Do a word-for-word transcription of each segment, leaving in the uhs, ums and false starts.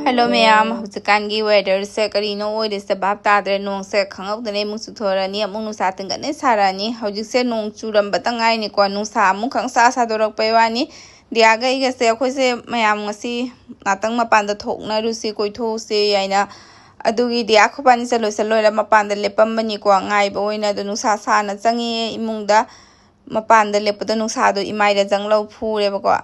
Hello ꯃꯌꯥꯝ, ꯍꯧꯖꯤꯛꯀꯥꯟꯒꯤ ꯋꯦꯗꯔꯁꯦ ꯀꯔꯤꯅꯣ ꯑꯣꯏꯔꯤꯁꯦ ꯚꯥꯞ ꯇꯥꯗ꯭ꯔꯦ꯫ ꯅꯣꯡꯁꯦ ꯈꯪꯍꯧꯗꯅ ꯑꯃꯨꯛ ꯆꯨꯊꯣꯔꯛꯑꯅꯤ, ꯑꯃꯨꯛ ꯅꯨꯡꯁꯥ ꯇꯤꯡꯒꯠꯅ ꯁꯥꯔꯛꯑꯅꯤ꯫ ꯍꯧꯖꯤꯛꯁꯦ ꯅꯣꯡ ꯆꯨꯔꯝꯕꯇ ꯉꯥꯏꯅꯤꯀꯣ, ꯅꯨꯡꯁꯥ ꯑꯃꯨꯛ ꯈꯪꯁꯥ ꯁꯥꯗꯣꯔꯛꯄꯩ ꯋꯥꯅꯤ꯫ ꯗꯤꯌꯥꯒ ꯑꯩꯒꯁꯦ, ꯑꯩꯈꯣꯏꯁꯦ ꯃꯌꯥꯝ ꯉꯁꯤ ꯉꯥꯛꯇꯪ ꯃꯄꯥꯟꯗ ꯊꯣꯛꯅꯔꯨꯁꯤ, ꯀꯣꯏꯊꯣꯛꯎꯁꯤ ꯍꯥꯏꯅ꯫ ꯑꯗꯨꯒꯤ ꯗꯤꯌꯥ ꯈꯣꯏꯕꯥꯅꯤꯁꯦ ꯂꯣꯏꯁꯜ ꯂꯣꯏꯔ ꯃꯄꯥꯟꯗ ꯂꯦꯞꯄꯝꯕꯅꯤꯀꯣ, ꯉꯥꯏꯕ ꯑꯣꯏꯅ꯫ ꯑꯗꯣ ꯅꯨꯡꯁꯥ ꯁꯥꯅ ꯆꯪꯉꯛꯑꯦ ꯏꯃꯨꯡꯗ꯫ ꯃꯄꯥꯟꯗ ꯂꯦꯞꯄꯗꯣ ꯅꯨꯡꯁꯥꯗꯣ ꯏꯃꯥꯏꯗ ꯖꯪ ꯂꯧ ꯐꯨꯔꯦꯕꯀꯣ꯫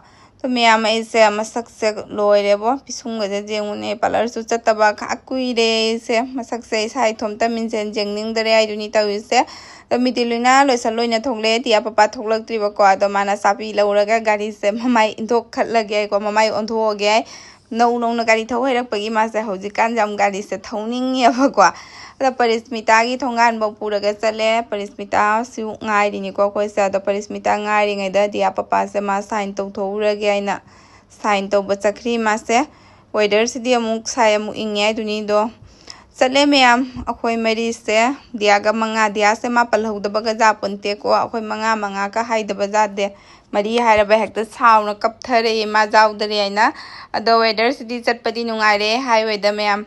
ꯑꯗꯣ ꯃꯌꯥꯝ, ꯑꯩꯁꯦ ꯃꯁꯛꯁꯦ ꯂꯣꯏꯔꯦꯕꯣ, ꯄꯤꯁꯨꯝꯒꯁꯦ ꯌꯦꯡꯉꯨꯅꯦ, ꯄꯥꯔꯂꯔꯁꯨ ꯆꯠꯇꯕ ꯈꯥ ꯀꯨꯏꯔꯦ꯫ ꯑꯩꯁꯦ ꯃꯁꯛꯁꯦ ꯏꯁꯥ ꯏꯊꯣꯝꯇ ꯃꯤꯡꯁꯦꯟ ꯌꯦꯡꯅꯤꯡꯗꯔꯦ ꯍꯥꯏꯗꯨꯅꯤ ꯇꯧꯔꯤꯁꯦ꯫ ꯑꯗꯣ ꯃꯤꯗꯤ ꯂꯣꯏꯅ ꯂꯣꯏꯁꯜ ꯂꯣꯏꯅ ꯊꯣꯛꯂꯛꯑꯦ, ꯗꯤꯌꯥ ꯄꯄꯥ ꯊꯣꯛꯂꯛꯇ꯭ꯔꯤꯕꯀꯣ꯫ ꯑꯗꯣ ꯃꯥꯅ ꯆꯥꯕꯤ ꯂꯧꯔꯒ ꯒꯥꯔꯤꯁꯦ ꯃꯃꯥꯏ ꯏꯟꯊꯣꯛꯈꯠꯂꯒꯦ ꯍꯥꯏꯀꯣ, ꯃꯃꯥꯏ ꯑꯣꯟꯊꯣꯛꯑꯒꯦ ꯍꯥꯏ꯫ ꯅꯧ ꯅꯧꯅ ꯒꯥꯔꯤ ꯊꯧ ꯍꯩꯔꯛꯄꯒꯤ ꯃꯥꯁꯦ ꯍꯧꯖꯤꯛꯀꯥꯟꯁꯦ ꯌꯥꯝ ꯒꯥꯔꯤꯁꯦ ꯊꯧꯅꯤꯡꯉꯦꯕꯀꯣ꯫ ꯑꯗ ꯄꯔꯤꯁꯃꯤꯇꯥꯒꯤ ꯊꯣꯡꯒꯥꯟꯐꯧ ꯄꯨꯔꯒ ꯆꯠꯂꯦ꯫ ꯄꯔꯤꯁꯃꯤꯇꯥꯁꯨ ꯉꯥꯏꯔꯤꯅꯤꯀꯣ ꯑꯩꯈꯣꯏꯁꯦ꯫ ꯑꯗꯣ ꯄꯔꯤꯁꯃꯤꯇꯥ ꯉꯥꯏꯔꯤꯉꯩꯗ ꯗꯤꯌꯥ ꯄꯄꯥꯁꯦ ꯃꯥ ꯁꯥꯏꯟ ꯇꯧꯊꯣꯛꯎꯔꯒꯦ ꯍꯥꯏꯅ ꯁꯥꯏꯟ ꯇꯧꯕ ꯆꯠꯈ꯭ꯔꯤ ꯃꯥꯁꯦ꯫ ꯋꯦꯗꯔꯁꯤꯗꯤ ꯑꯃꯨꯛ ꯁꯥꯏ ꯑꯃꯨꯛ ꯏꯪꯉꯦ ꯍꯥꯏꯗꯨꯅꯤꯗꯣ꯫ ꯆꯠꯂꯦ ꯃꯌꯥꯝ, ꯑꯩꯈꯣꯏ ꯃꯔꯤꯁꯦ꯫ ꯗꯤꯌꯥꯒ ꯃꯉꯥ, ꯗꯤꯌꯥꯁꯦ ꯃꯥ ꯄꯜꯍꯧꯗꯕꯒ ꯖꯥꯄꯣꯟꯇꯦꯀꯣ꯫ ꯑꯩꯈꯣꯏ ꯃꯉꯥ ꯃꯉꯥꯒ ꯍꯥꯏꯗꯕ ꯖꯥꯠꯇꯦ꯫ ꯃꯔꯤ ꯍꯥꯏꯔꯕ ꯍꯦꯛꯇ ꯁꯥꯎꯅ ꯀꯞꯊꯔꯛꯑꯦ ꯃꯥ ꯌꯥꯎꯗꯔꯦ ꯍꯥꯏꯅ꯫ ꯑꯗꯣ ꯋꯦꯗꯔꯁꯤꯗꯤ ꯆꯠꯄꯗꯤ ꯅꯨꯡꯉꯥꯏꯔꯦ ꯍꯥꯏꯋꯦꯗ ꯃꯌꯥꯝ꯫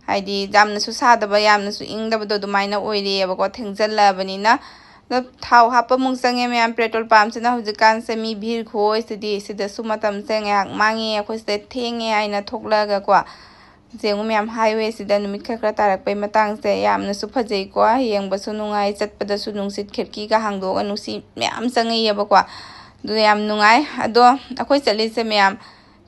ꯍꯥꯏꯗꯤ ꯌꯥꯝꯅꯁꯨ ꯁꯥꯗꯕ, ꯌꯥꯝꯅꯁꯨ ꯏꯪꯗꯕꯗꯣ ꯑꯗꯨꯃꯥꯏꯅ ꯑꯣꯏꯔꯦꯕꯀꯣ, ꯊꯦꯡꯖꯤꯜꯂꯛꯑꯕꯅꯤꯅ꯫ ꯑꯗꯣ ꯊꯥꯎ ꯍꯥꯞꯄ ꯑꯃꯨꯛ ꯆꯪꯉꯦ ꯃꯌꯥꯝ꯫ ꯄꯦꯇ꯭ꯔꯣꯜ ꯄꯝꯁꯤꯅ ꯍꯧꯖꯤꯛꯀꯥꯟꯁꯦ ꯃꯤ ꯚꯤꯔ ꯈꯨꯑꯣꯏꯁꯤꯗꯤ꯫ ꯁꯤꯗꯁꯨ ꯃꯇꯝꯁꯦ ꯉꯥꯏꯍꯥꯛ ꯃꯥꯡꯉꯦ, ꯑꯩꯈꯣꯏ ꯁꯤꯗ ꯊꯦꯡꯉꯦ ꯍꯥꯏꯅ ꯊꯣꯛꯂꯛꯑꯒꯀꯣ꯫ ꯌꯦꯡꯉꯨ ꯃꯌꯥꯝ, ꯍꯥꯏꯋꯦꯁꯤꯗ ꯅꯨꯃꯤꯠ ꯈꯔ ꯈꯔ ꯇꯥꯔꯛꯄꯩ ꯃꯇꯥꯡꯁꯦ ꯌꯥꯝꯅꯁꯨ ꯐꯖꯩꯀꯣ, ꯌꯦꯡꯕꯁꯨ ꯅꯨꯡꯉꯥꯏ꯫ ꯆꯠꯄꯗꯁꯨ ꯅꯨꯡꯁꯤꯠ ꯈꯤꯔꯀꯤꯒ ꯍꯥꯡꯗꯣꯛꯑꯒ ꯅꯨꯡꯁꯤꯠ ꯃꯌꯥꯝ ꯆꯪꯉꯛꯏꯌꯦꯕꯀꯣ꯫ ꯑꯗꯨ ꯌꯥꯝ ꯅꯨꯡꯉꯥꯏ꯫ ꯑꯗꯣ ꯑꯩꯈꯣꯏ ꯆꯠꯂꯤꯁꯦ ꯃꯌꯥꯝ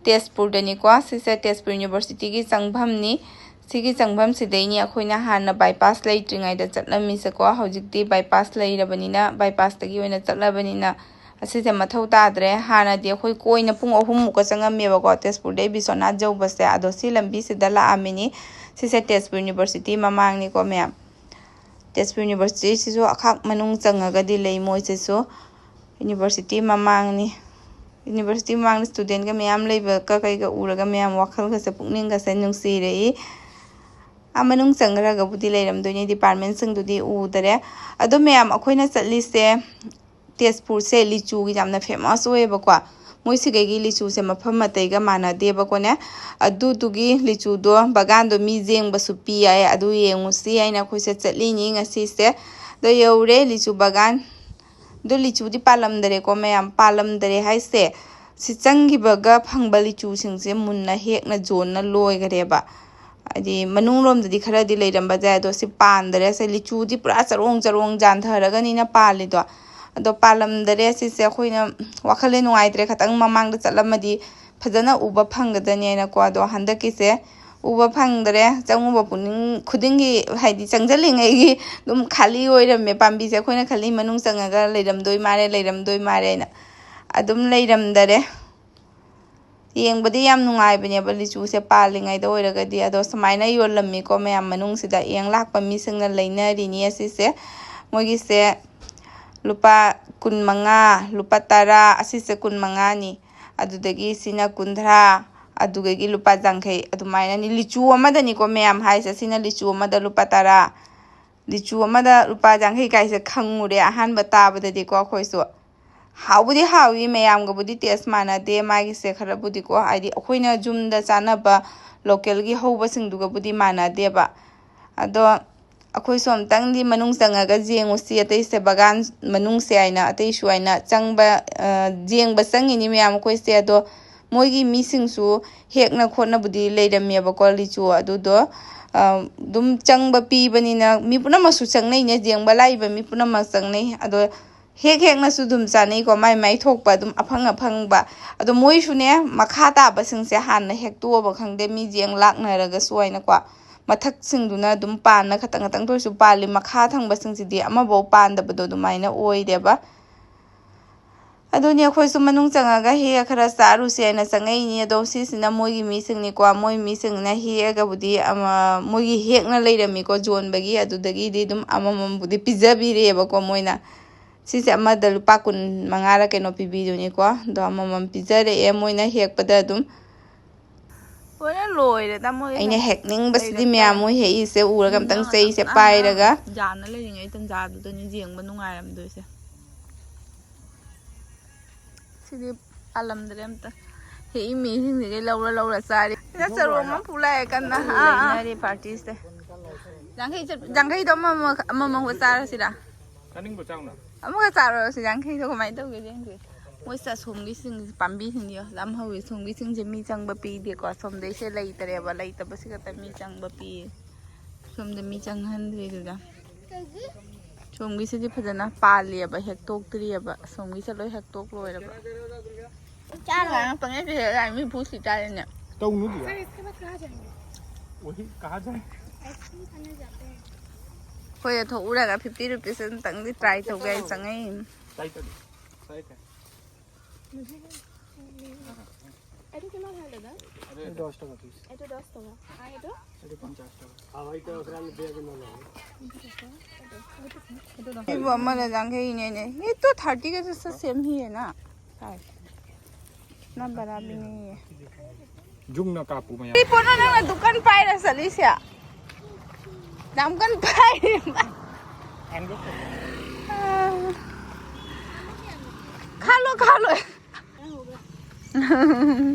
ꯇꯦꯖꯄꯨꯔꯗꯅꯤꯀꯣ꯫ ꯁꯤꯁꯦ ꯇꯦꯖꯄꯨꯔ ꯌꯨꯅꯤꯚꯔꯁꯤꯇꯤꯒꯤ ꯆꯪꯐꯝꯅꯤ꯫ ꯁꯤꯒꯤ ꯆꯪꯐꯝꯁꯤꯗꯩꯅꯤ ꯑꯩꯈꯣꯏꯅ ꯍꯥꯟꯅ ꯕꯥꯏꯄꯥꯁ ꯂꯩꯇ꯭ꯔꯤꯉꯩꯗ ꯆꯠꯂꯝꯃꯤꯁꯦꯀꯣ꯫ ꯍꯧꯖꯤꯛꯇꯤ ꯕꯥꯏꯄꯥꯁ ꯂꯩꯔꯕꯅꯤꯅ, ꯕꯥꯏꯄꯥꯁꯇꯒꯤ ꯑꯣꯏꯅ ꯆꯠꯂꯕꯅꯤꯅ ꯑꯁꯤꯁꯦ ꯃꯊꯧ ꯇꯥꯗ꯭ꯔꯦ꯫ ꯍꯥꯟꯅꯗꯤ ꯑꯩꯈꯣꯏ ꯀꯣꯏꯅ ꯄꯨꯡ ꯑꯍꯨꯝꯃꯨꯛꯀ ꯆꯪꯉꯝꯃꯦꯕꯀꯣ, ꯇꯦꯖꯄꯨꯔꯗꯩ ꯕꯤꯁ꯭ꯋꯥꯅꯥꯊ ꯌꯧꯕꯁꯦ꯫ ꯑꯗꯣ ꯁꯤ ꯂꯝꯕꯤꯁꯤꯗ ꯂꯥꯛꯑꯝꯃꯤꯅꯤ꯫ ꯁꯤꯁꯦ ꯇꯦꯖꯄꯨꯔ ꯌꯨꯅꯤꯚꯔꯁꯤꯇꯤ ꯃꯃꯥꯡꯅꯤꯀꯣ ꯃꯌꯥꯝ꯫ ꯇꯦꯖꯄꯨꯔ ꯌꯨꯅꯤꯚꯔꯁꯤꯇꯤꯁꯤꯁꯨ ꯑꯈꯥꯛ ꯃꯅꯨꯡ ꯆꯪꯉꯒꯗꯤ ꯂꯩ ꯃꯣꯏꯁꯤꯁꯨ꯫ ꯌꯨꯅꯤꯚꯔꯁꯤꯇꯤ ꯃꯃꯥꯡꯅꯤ꯫ ꯌꯨꯅꯤꯚꯔꯁꯤꯇꯤ ꯃꯃꯥꯡꯗ ꯁ꯭ꯇꯨꯗꯦꯟꯒ ꯃꯌꯥꯝ ꯂꯩꯕꯒ ꯀꯩꯒ ꯎꯔꯒ ꯃꯌꯥꯝ ꯋꯥꯈꯜꯒꯁꯦ, ꯄꯨꯛꯅꯤꯡꯒꯁꯦ ꯅꯨꯡꯁꯤꯔꯛꯏ꯫ ꯑꯥ, ꯃꯅꯨꯡ ꯆꯪꯈ꯭ꯔꯒꯕꯨꯗꯤ ꯂꯩꯔꯝꯗꯣꯏꯅꯦ, ꯗꯤꯄꯥꯔꯠꯃꯦꯟꯁꯤꯡꯗꯨꯗꯤ ꯎꯗꯔꯦ꯫ ꯑꯗꯣ ꯃꯌꯥꯝ, ꯑꯩꯈꯣꯏꯅ ꯆꯠꯂꯤꯁꯦ ꯇꯦꯖꯄꯨꯔꯁꯦ ꯂꯤꯆꯨꯒꯤ ꯌꯥꯝꯅ ꯐꯦꯃꯁ ꯑꯣꯏꯌꯦꯕꯀꯣ꯫ ꯃꯣꯏ ꯁꯤꯒꯩꯒꯤ ꯂꯤꯆꯨꯁꯦ ꯃꯐꯝ ꯑꯇꯩꯒ ꯃꯥꯟꯅꯗꯦꯕꯀꯣꯅꯦ꯫ ꯑꯗꯨꯗꯨꯒꯤ ꯂꯤꯆꯨꯗꯣ, ꯕꯒꯥꯟꯗꯣ ꯃꯤ ꯌꯦꯡꯕꯁꯨ ꯄꯤ ꯍꯥꯏ, ꯑꯗꯨ ꯌꯦꯡꯉꯨꯁꯤ ꯍꯥꯏꯅ ꯑꯩꯈꯣꯏꯁꯦ ꯆꯠꯂꯤꯅꯤ ꯉꯁꯤꯁꯦ꯫ ꯑꯗꯣ ꯌꯧꯔꯦ ꯂꯤꯆꯨ ꯕꯒꯥꯟ꯫ ꯑꯗꯣ ꯂꯤꯆꯨꯗꯤ ꯄꯥꯜꯂꯝꯗꯔꯦꯀꯣ ꯃꯌꯥꯝ꯫ ꯄꯥꯜꯂꯝꯗꯔꯦ ꯍꯥꯏꯁꯦ, ꯁꯤ ꯆꯪꯈꯤꯕꯒ ꯐꯪꯕ ꯂꯤꯆꯨꯁꯤꯡꯁꯦ ꯃꯨꯟꯅ ꯍꯦꯛꯅ ꯖꯣꯟꯅ ꯂꯣꯏꯈꯔꯦꯕ꯫ ꯍꯥꯏꯗꯤ ꯃꯅꯨꯡꯂꯣꯝꯗꯗꯤ ꯈꯔꯗꯤ ꯂꯩꯔꯝꯕ ꯌꯥꯏ, ꯑꯗꯣ ꯁꯤ ꯄꯥꯟꯗꯔꯦ꯫ ꯁꯤ ꯂꯤꯆꯨꯗꯤ ꯄꯨꯔꯥ ꯆꯔꯣꯡ ꯆꯔꯣꯡ ꯌꯥꯟꯊꯔꯒꯅꯤꯅ ꯄꯥꯜꯂꯤꯗꯣ꯫ ꯑꯗꯣ ꯄꯥꯜꯂꯝꯗꯔꯦ ꯁꯤꯁꯦ꯫ ꯑꯩꯈꯣꯏꯅ ꯋꯥꯈꯜꯁꯦ ꯅꯨꯡꯉꯥꯏꯇ꯭ꯔꯦ, ꯈꯤꯇꯪ ꯃꯃꯥꯡꯗ ꯆꯠꯂꯝꯃꯗꯤ ꯐꯖꯅ ꯎꯕ ꯐꯪꯒꯗꯅꯦꯅꯀꯣ꯫ ꯑꯗꯣ ꯍꯟꯗꯛꯀꯤꯁꯦ ꯎꯕ ꯐꯪꯗ꯭ꯔꯦ꯫ ꯆꯪꯉꯨꯕ ꯄꯨꯛꯅꯤꯡ ꯈꯨꯗꯤꯡꯒꯤ, ꯍꯥꯏꯗꯤ ꯆꯪꯁꯤꯜꯂꯤꯉꯩꯒꯤ ꯑꯗꯨꯝ ꯈꯥꯂꯤ ꯑꯣꯏꯔꯝꯃꯦ ꯄꯥꯝꯕꯤꯁꯦ꯫ ꯑꯩꯈꯣꯏꯅ ꯈꯜꯂꯤ ꯃꯅꯨꯡ ꯆꯪꯉꯒ ꯂꯩꯔꯝꯗꯣꯏ ꯃꯥꯜꯂꯦ, ꯂꯩꯔꯝꯗꯣꯏ ꯃꯥꯜꯂꯦꯅ꯫ ꯑꯗꯨꯝ ꯂꯩꯔꯝꯗꯔꯦ꯫ ꯌꯦꯡꯕꯗꯤ ꯌꯥꯝ ꯅꯨꯡꯉꯥꯏꯕꯅꯦꯕ ꯂꯤꯆꯨꯁꯦ ꯄꯥꯜꯂꯤꯉꯩꯗ ꯑꯣꯏꯔꯒꯗꯤ꯫ ꯑꯗꯣ ꯁꯨꯃꯥꯏꯅ ꯌꯣꯜꯂꯝꯃꯤꯀꯣ ꯃꯌꯥꯝ, ꯃꯅꯨꯡꯁꯤꯗ ꯌꯦꯡ ꯂꯥꯛꯄ ꯃꯤꯁꯤꯡꯅ ꯂꯩꯅꯔꯤꯅꯤ ꯑꯁꯤꯁꯦ꯫ ꯃꯣꯏꯒꯤꯁꯦ ꯂꯨꯄꯥ ꯀꯨꯟ ꯃꯉꯥ, ꯂꯨꯄꯥ ꯇꯔꯥ, ꯑꯁꯤꯁꯦ ꯀꯨꯟ ꯃꯉꯥꯅꯤ꯫ ꯑꯗꯨꯗꯒꯤ ꯁꯤꯅ ꯀꯨꯟꯊ꯭ꯔꯥ, ꯑꯗꯨꯗꯒꯤ ꯂꯨꯄꯥ ꯌꯥꯡꯈꯩ ꯑꯗꯨꯃꯥꯏꯅꯅꯤ꯫ ꯂꯤꯆꯨ ꯑꯃꯗꯅꯤꯀꯣ ꯃꯌꯥꯝ ꯍꯥꯏꯁꯦ꯫ ꯁꯤꯅ ꯂꯤꯆꯨ ꯑꯃꯗ ꯂꯨꯄꯥ ꯇꯔꯥ, ꯂꯤꯆꯨ ꯑꯃꯗ ꯂꯨꯄꯥ ꯌꯥꯡꯈꯩ ꯀꯥꯏꯁꯦ ꯈꯪꯉꯨꯔꯦ ꯑꯍꯥꯟꯕ ꯇꯥꯕꯗꯗꯤꯀꯣ ꯑꯩꯈꯣꯏꯁꯨ꯫ ꯍꯥꯎꯕꯨꯗꯤ ꯍꯥꯎꯏ, ꯃꯌꯥꯝꯒꯕꯨꯗꯤ ꯇꯦꯁ ꯃꯥꯟꯅꯗꯦ ꯃꯥꯒꯤꯁꯦ ꯈꯔꯕꯨꯗꯤꯀꯣ, ꯍꯥꯏꯗꯤ ꯑꯩꯈꯣꯏꯅ ꯌꯨꯝꯗ ꯆꯥꯅꯕ ꯂꯣꯀꯦꯜꯒꯤ ꯍꯧꯕꯁꯤꯡꯗꯨꯒꯕꯨꯗꯤ ꯃꯥꯟꯅꯗꯦꯕ꯫ ꯑꯗꯣ ꯑꯩꯈꯣꯏꯁꯨ ꯑꯝꯇꯪꯗꯤ ꯃꯅꯨꯡ ꯆꯪꯉꯒ ꯌꯦꯡꯉꯨꯁꯤ, ꯑꯇꯩꯁꯦ ꯕꯒꯥꯟ ꯃꯅꯨꯡꯁꯦ ꯍꯥꯏꯅ, ꯑꯇꯩꯁꯨ ꯍꯥꯏꯅ ꯆꯪꯕ, ꯑ, ꯌꯦꯡꯕ ꯆꯪꯉꯤꯅꯤ ꯃꯌꯥꯝ ꯑꯩꯈꯣꯏꯁꯦ꯫ ꯑꯗꯣ ꯃꯣꯏꯒꯤ ꯃꯤꯁꯤꯡꯁꯨ ꯍꯦꯛꯅ ꯈꯣꯠꯅꯕꯨꯗꯤ ꯂꯩꯔꯝꯃꯦꯕꯀꯣ ꯂꯤꯆꯨ꯫ ꯑꯗꯨꯗꯣ, ꯑ, ꯑꯗꯨꯝ ꯆꯪꯕ ꯄꯤꯕꯅꯤꯅ ꯃꯤ ꯄꯨꯝꯅꯃꯛꯁꯨ ꯆꯪꯅꯩꯅꯦ, ꯌꯦꯡꯕ ꯂꯥꯛꯏꯕ ꯃꯤ ꯄꯨꯝꯅꯃꯛ ꯆꯪꯅꯩ꯫ ꯑꯗꯣ ꯍꯦꯛ ꯍꯦꯛꯅꯁꯨ ꯑꯗꯨꯝ ꯆꯥꯅꯩꯀꯣ, ꯃꯥꯏ ꯃꯥꯏ ꯊꯣꯛꯄ ꯑꯗꯨꯝ ꯑꯐꯪ ꯑꯐꯪꯕ꯫ ꯑꯗꯣ ꯃꯣꯏꯁꯨꯅꯦ, ꯃꯈꯥ ꯇꯥꯕꯁꯤꯡꯁꯦ ꯍꯥꯟꯅ ꯍꯦꯛꯇꯣꯛꯑꯕ ꯈꯪꯗꯦ, ꯃꯤꯁꯦ ꯌꯥꯝ ꯂꯥꯛꯅꯔꯒꯁꯨ ꯍꯥꯏꯅꯀꯣ꯫ ꯃꯊꯛꯁꯤꯡꯗꯨꯅ ꯑꯗꯨꯝ ꯄꯥꯟꯅ ꯈꯇꯪ ꯈꯇꯪ ꯇ ꯑꯣꯏꯔꯁꯨ ꯄꯥꯜꯂꯤ, ꯃꯈꯥ ꯊꯪꯕꯁꯤꯡꯁꯤꯗꯤ ꯑꯃꯐꯥꯎ ꯄꯥꯟꯗꯕꯗꯣ ꯑꯗꯨꯃꯥꯏꯅ ꯑꯣꯏꯔꯦꯕ꯫ ꯑꯗꯨꯅꯤ ꯑꯩꯈꯣꯏꯁꯨ ꯃꯅꯨꯡ ꯆꯪꯉꯒ ꯍꯦꯛꯑ ꯈꯔ ꯆꯥꯔꯨꯁꯦ ꯍꯥꯏꯅ ꯆꯪꯉꯛꯏꯅꯤ꯫ ꯑꯗꯣ ꯁꯤꯁꯤꯅ ꯃꯣꯏꯒꯤ ꯃꯤꯁꯤꯡꯅꯤꯀꯣ, ꯃꯣꯏ ꯃꯤꯁꯤꯡꯅ ꯍꯦꯛꯑꯒꯕꯨꯗꯤ ꯑꯃ-, ꯃꯣꯏꯒꯤ ꯍꯦꯛꯅ ꯂꯩꯔꯝꯃꯤꯀꯣ ꯌꯣꯟꯕꯒꯤ, ꯑꯗꯨꯗꯒꯤꯗꯤ ꯑꯗꯨꯝ ꯑꯃꯃꯝꯕꯨꯗꯤ ꯄꯤꯖꯕꯤꯔꯛꯑꯦꯕꯀꯣ ꯃꯣꯏꯅ꯫ ꯁꯤꯁꯦ ꯑꯃꯗ ꯂꯨꯄꯥ ꯀꯨꯟ ꯃꯉꯥꯔ ꯀꯩꯅꯣ ꯄꯤꯕꯤꯗꯨꯅꯤꯀꯣ꯫ ꯑꯗꯣ ꯑꯃꯃꯝ ꯄꯤꯖꯔꯛꯑꯦ ꯃꯣꯏꯅ ꯍꯦꯛꯄꯗ ꯑꯗꯨꯝ꯫ ꯂꯣꯏꯅ ꯂꯣꯏꯔꯦꯗ ꯃꯣꯏ ꯑꯩꯅ ꯍꯦꯛꯅꯤꯡꯕꯁꯤꯗꯤ ꯂꯩꯔꯛꯇ꯭ꯔꯦ꯫ ꯃꯌꯥꯝ ꯃꯣꯏ ꯍꯦꯛꯏꯁꯦ ꯎꯔꯒ ꯑꯝꯇꯪ ꯃꯤꯅ ꯆꯩꯁꯦ ꯉꯥꯛꯇꯪ ꯄꯥꯏꯔꯒ꯫ ꯌꯥꯅ ꯂꯩꯔꯤꯉꯩ ꯇꯟꯖꯥꯗꯨꯗꯅꯤ ꯌꯦꯡꯕ ꯅꯨꯡꯉꯥꯏꯔꯝꯗꯣꯏꯁꯦ꯫ ꯁꯤꯗꯤ ꯇꯥꯜꯂꯝꯗ꯭ꯔꯦ ꯑꯝꯇ꯫ ꯍꯦꯛ ꯏꯃꯤꯁꯤꯡꯁꯤꯗꯩ ꯂꯧꯔ ꯂꯧꯔ ꯆꯥꯔꯤ꯫ ꯁꯤꯗ ꯆꯔꯣꯡ ꯑꯃ ꯄꯨ ꯂꯥꯛꯑꯦ ꯀꯟꯅ꯫ ꯑꯥ, ꯑꯥ꯫ ꯂꯩꯅꯔꯤ parties ꯁꯦ꯫ ꯌꯥꯡꯈꯩ ꯆꯠ-, ꯌꯥꯡꯈꯩꯗꯣ ꯑꯃꯃꯝ, ꯑꯃꯃꯝꯒ ꯆꯥꯔꯁꯤꯔꯥ? ꯆꯥꯅꯤꯡꯕ ꯆꯥꯎꯅ꯫ ꯑꯃꯒ ꯆꯥꯔꯨꯔꯁꯤ, ꯌꯥꯡꯈꯩꯗꯣ ꯀꯃꯥꯏꯅ ꯇꯧꯒꯦ ꯌꯦꯡꯁꯤ꯫ ꯃꯣꯏꯁꯤꯗ ꯑꯁꯣꯝꯒꯤꯁꯤꯡ, ꯄꯥꯝꯕꯤꯁꯤꯡꯗꯣ ꯌꯥꯝ ꯍꯧꯋꯤ꯫ ꯑꯁꯣꯝꯒꯤꯁꯤꯡꯁꯦ ꯃꯤ ꯆꯪꯕ ꯄꯤꯗꯦꯀꯣ꯫ ꯑꯁꯣꯝꯗꯩꯁꯦ ꯂꯩꯇꯔꯦꯕ, ꯂꯩꯇꯕꯁꯤ ꯈꯛꯇ ꯃꯤ ꯆꯪꯕ ꯄꯤꯌꯦ꯫ ꯁꯣꯝꯗ ꯃꯤ ꯆꯪꯍꯟꯗ꯭ꯔꯤꯗꯨꯗ꯫ ꯁꯣꯝꯒꯤꯁꯤꯗꯤ ꯐꯖꯅ ꯄꯥꯜꯂꯤꯑꯕ, ꯍꯦꯛꯇꯣꯛꯇ꯭ꯔꯤꯑꯕ꯫ ꯑꯁꯣꯝꯒꯤꯁꯦ ꯂꯣꯏ ꯍꯦꯛꯇꯣꯛ ꯂꯣꯏꯔꯕ꯫ ꯆꯥꯔꯒ ꯄꯪꯍꯦꯛꯇ ꯍꯦꯛꯑꯒ ꯃꯤ ꯚꯨꯠꯁꯤ ꯇꯥꯔꯦꯅꯦ꯫ ꯇꯧꯅꯨꯗꯤ꯫ सर, इसके बाद कहाँ जाएंगे? वही कहाँ जाए? आइसक्रीम खाने जाते हैं। ꯑꯩꯈꯣꯏꯗ ꯊꯣꯛꯎꯔꯒ fifty rupees ꯑꯝꯇꯪꯗꯤ try ꯇꯧꯒꯦ ꯍꯥꯏꯅ ꯆꯪꯉꯛꯏꯅꯤ꯫ Try ꯇꯧꯒꯦ꯫ Try ꯇꯧꯒꯦ꯫ এইটো কিমান হয় দাদা? এইটো দহ টকা পিচ। এইটো দহ টকা। আৰু এইটো? এইটো পঞ্চাছ টকা। ꯁꯤꯕꯨ ꯑꯃꯗ ꯌꯥꯡꯈꯩꯅꯦꯅꯦ꯫ ये तो thirty के जैसा same ही है ना। इतना बड़ा भी नहीं है। ꯌꯨꯝꯅ ꯀꯥꯞꯄꯨ ꯃꯌꯥꯝ꯫ ꯁꯤ ꯄꯣꯠꯅꯣ ꯅꯪꯅ ꯗꯨꯀꯥꯟ ꯄꯥꯏꯔ ꯆꯠꯂꯤꯁꯦ? ꯌꯥꯝ ꯀꯟꯅ ꯄꯥꯏꯔꯤ꯫ ꯈꯥꯂꯣ, ꯈꯥꯂꯣ꯫